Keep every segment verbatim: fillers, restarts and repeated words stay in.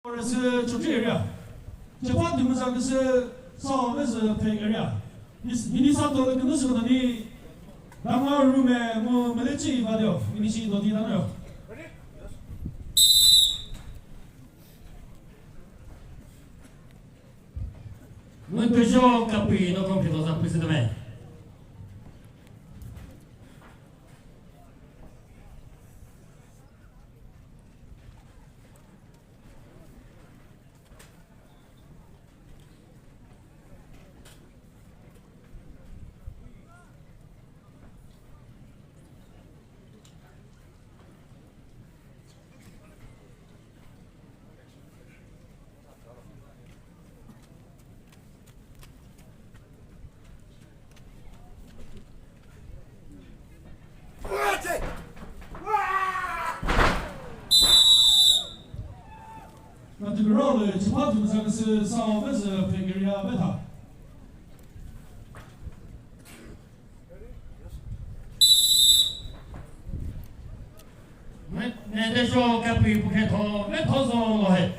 Oresi Chokri area. Chepa Dumuza küsü Sao Vezü Phek area. Minis-, Minnesota lü künü sü künani Dama Rume mu Melechi Vadeo. Minisi Dodi Dano. Müntujo Kapui no kompito za püsüdüme. Katigoro le chipha tu sa küsü Sao Vezü Phek area vetha. Ne, ne de sho Kapui pukhe tho, vetho zo lo he.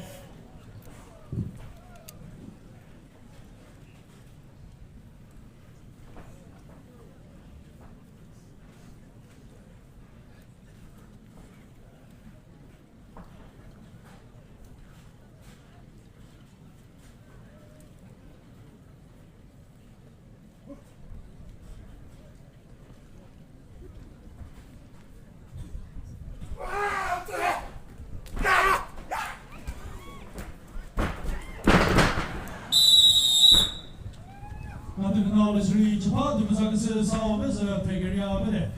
Natu künau lü shiri chipha Dumuza küsü Sao Vezü Phek area vede.